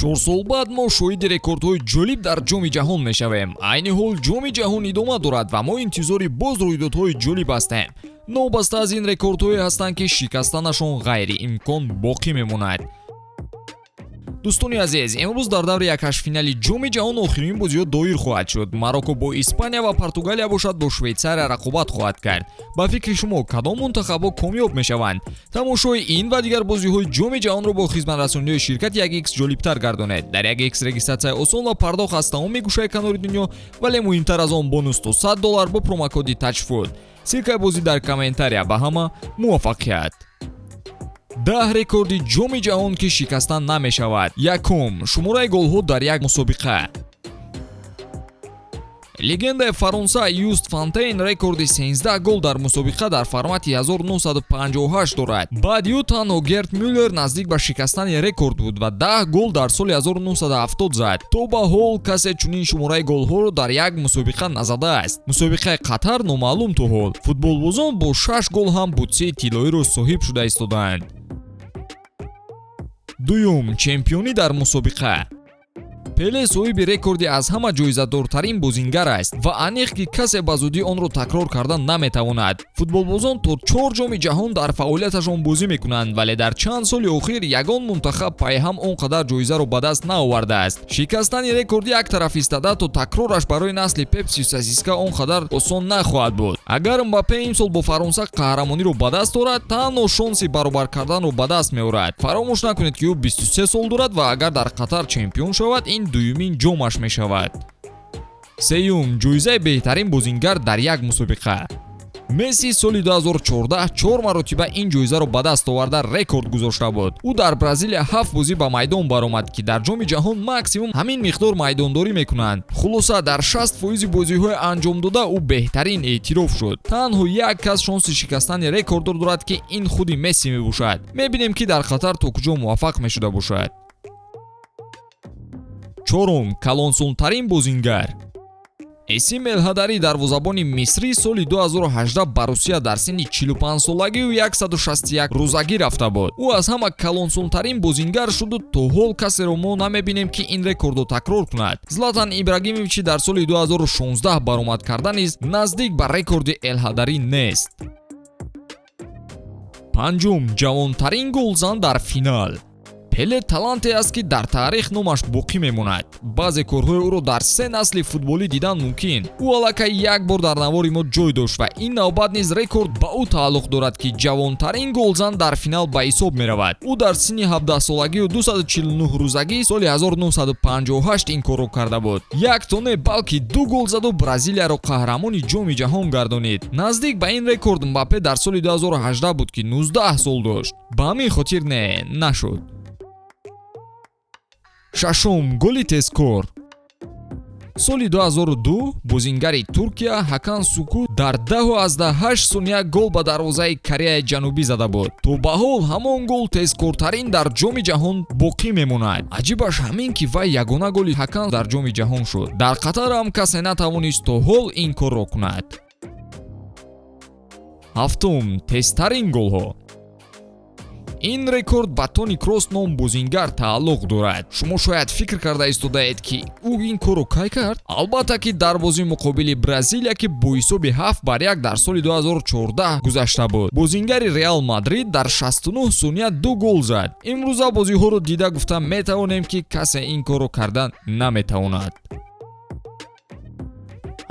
4 сол баъд мо шоҳиди рекордҳои ҷолиб дар Ҷоми ҷаҳон мешавем. Айни ҳол Ҷоми ҷаҳон идома дорад ва мо интизори боз рӯйдодҳои ҷолиб ҳастем. Новобаста аз ин, рекордҳое ҳастанд, ки шикастанашон ғайриимкон боқӣ мемонад. Дӯстони азиз, имрӯз дар даври якҳаштфинали Ҷоми ҷаҳон охирин бозиҳо доир хоҳад шуд. Марокко бо Испания ва Португалия бошад, бо Швейтсария рақобат хоҳад кард. Ба фикри шумо, кадом мунтахабҳо комёб мешаванд? Тамошои ин ва дигар бозиҳои Ҷоми ҷаҳонро бо хизматрасониҳои ширкати 1X ҷолибтар гардонед. Дар 1X регистратсияи осон ва пардохт аз тамоми гӯшаи канори дунё, вале муҳимтар аз он, бонус то 100 доллар бо промокоди TAJFOOT. Ссылкаи бозӣ дар комментария. Ба ҳама муваффақият! 10 рекорди Ҷоми ҷаҳон, ки шикаста намешавад. Якум: шумораи голҳо дар як мусобиқа. Легендаи Фаронса Юст Фонтейн рекорди 13 гол дар мусобиқа дар формати 1958 дорад. Баъди ӯ танҳо Герт Мюллер наздик ба шикастани рекорд буд ва 10 гол дар соли 1970 зад. То ба ҳол касе чунин шумораи голҳоро дар як мусобиқа назадааст. Мусобиқаи Қатар номаълум. То ҳол футболбозон бо 6 гол ҳам бутсаи тиллоиро соҳиб шуда истодаанд. Дуюм: чемпионӣ дар мусобиқа. Пеле соҳиби рекорди аз ҳама ҷоизадортарин бозингар аст ва аниқ, ки касе ба зудӣ онро такрор кардан наметавонад. Футболбозон то чор Ҷоми ҷаҳон дар фаъолияташон бозӣ мекунанд, вале дар чанд соли охир ягон мунтахаб пайҳам он қадар ҷоизаро ба даст наовардааст. Шикастани рекорд як тараф истода, то такрораш барои насли Пепсию сосиска он қадар осон нахоҳад буд. Агар Мбаппе имсол бо Фаронса қаҳрамониро ба даст орад, танҳо шонси баробар карданро ба даст меорад. Фаромӯш накунед, ки ӯ 23 сол дорад ва агар дар Қатар чемпион шавад, ин дуюмин ҷомаш мешавад. Сеюм: ҷоизаи беҳтарин бозингар дар як мусобиқа. Месси соли 2014 чор маротиба ин ҷоизаро ба даст оварда, рекорд гузошта буд. Ӯ дар Бразилия ҳафт бозӣ ба майдон баромад, ки дар Ҷоми ҷаҳон максимум ҳамин миқдор майдондорӣ мекунанд. Хулоса, дар 60 фоизи бозиҳои анҷомдода ӯ беҳтарин эътироф шуд. Танҳо як кас шонси шикастани рекордро дорад, ки ин худи Месси мебошад. Мебинем, ки дар Қатар то куҷо муваффақ мешуда бошад. Чорум: калонсолтарин бозингар. Эсим Элҳадари, дарвозабони мисрӣ, соли 2018 ба Русия дар синни 45-солагию 161 рӯзагӣ рафта буд. Ӯ аз ҳама калонсолтарин бозингар шуду то ҳол касеро мо намебинем, ки ин рекордро такрор кунад. Златан Ибрагимовичи дар соли 2016 баромад карда низ наздик ба рекорди Элҳадарӣ нест. Панҷум: ҷавонтарин голзан дар финал. Пеле таланте аст, ки дар таърих номаш боқӣ мемонад. Баъзе корҳои ӯро дар се насли футболӣ дидан мумкин. Ӯ аллакай як бор дар навори мо ҷой дошт ва ин навбат низ рекорд ба ӯ тааллуқ дорад, ки ҷавонтарин голзан дар финал ба ҳисоб меравад. Ӯ дар синни 17-солагию 249 рӯзагӣ соли 1958 ин корро карда буд. Як то не, балки ду гол заду Бразилияро қаҳрамони Ҷоми ҷаҳон гардонид. Наздик ба ин рекорд Мбаппе дар соли 2018 буд, ки 19 сол дошт. Ба ҳамин хотир не нашуд. Шашум: голи тезкор. Соли 2002 бозингари Туркия Ҳакан Суку дар 10,8 сония гол ба дарвозаи Кореяи Ҷанубӣ зада буд. То ба ҳол ҳамон гол тезкортарин дар Ҷоми ҷаҳон боқӣ мемонад. Аҷибаш ҳамин, ки вай ягона голи Ҳакан дар Ҷоми ҷаҳон шуд. Дар Қатар ҳам касе натавонист то ҳол ин корро кунад. Ҳафтум: тезтарин голҳо. Ин рекорд ба Тони Кросс ном бозингар тааллуқ дорад. Шумо шояд фикр карда истодаед, ки ӯ ин корро кай кард. Албатта, ки дар бозии муқобили Бразилия, ки бо ҳисоби 7-1 дар соли 2014 гузашта буд. Бозингари Реал Мадрид дар 69 сония ду гол зад. Имрӯза бозиҳоро дида гуфта метавонем, ки касе ин корро карда наметавонад.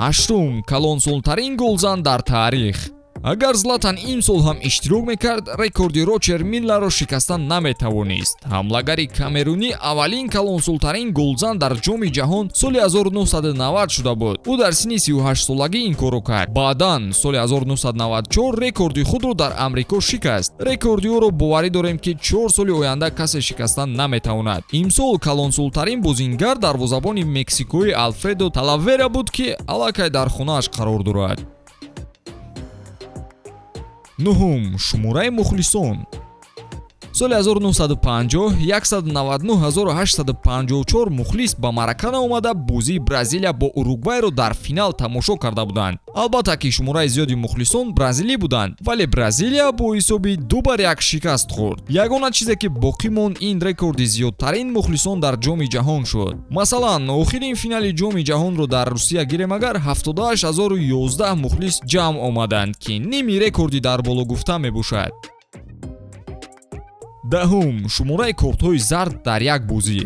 Ҳаштум: калонсолтарин голзан дар таърих. Агар Златан имсол ҳам иштирок мекард, рекорди Рочер Милларо шикаста наметавонист. Ҳамлагари камерунӣ аввалин калонсолтарин голзан дар Ҷоми ҷаҳон соли 1990 шуда буд. Ӯ дар синни 38-солагӣ ин корро кард. Баъдан соли 1994 рекорди худро дар Амрико шикаст. Рекорди ӯро, боварӣ дорем, ки 4 соли оянда касе шикаста наметавонад. Имсол калонсолтарин бозингар дарвозабони мексикоӣ Алфредо Талавера буд, ки аллакай дар хонааш қарор дорад. Нуҳум: шумораи мухлисон. Соли 1950 199854 мухлис ба Маракана омада, бозии Бразилия бо Уругвайро дар финал тамошо карда буданд. Албатта ки шумораи зиёди мухлисон бразилӣ буданд, вале Бразилия бо ҳисоби 2-1 шикаст хӯрд. Ягона чизе, ки боқӣ монд, ин рекорди зиёдтарин мухлисон дар Ҷоми ҷаҳон шуд. Масалан, охирин финали Ҷоми ҷаҳонро дар Русия гирем агар, 78 011 мухлис ҷамъ омаданд, ки ними рекорди дар боло гуфта мебошад. Даҳум: шумораи кортҳои зард дар як бозӣ.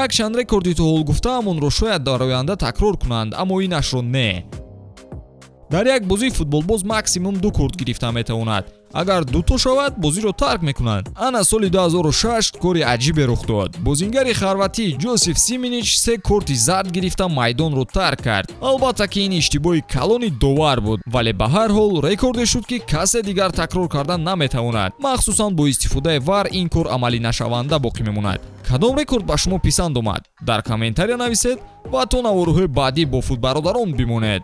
Якчанд рекорди то ҳол гуфтаамонро шояд дар оянда такрор кунанд, аммо инашро не. Дар як бозӣ футболбоз максимум ду корт гирифта метавонад. Агар дуто шавад, бозиро тарк мекунанд. Ана соли 2006 кори аҷибе рух дод. Бозингари хорватӣ Ҷосиф Симинич се корти зард гирифта, майдонро тарк кард. Албатта ки ин иштибоҳи калони довар буд, вале ба ҳар ҳол рекорде шуд, ки касе дигар такрор кардан наметавонад. Махсусан бо истифодаи ВАР ин кор амалӣ нашаванда боқӣ мемонад. Кадом рекорд ба шумо писанд омад, дар комментария нависед ва то наворҳои баъдӣ бо Футбародарон бимонед.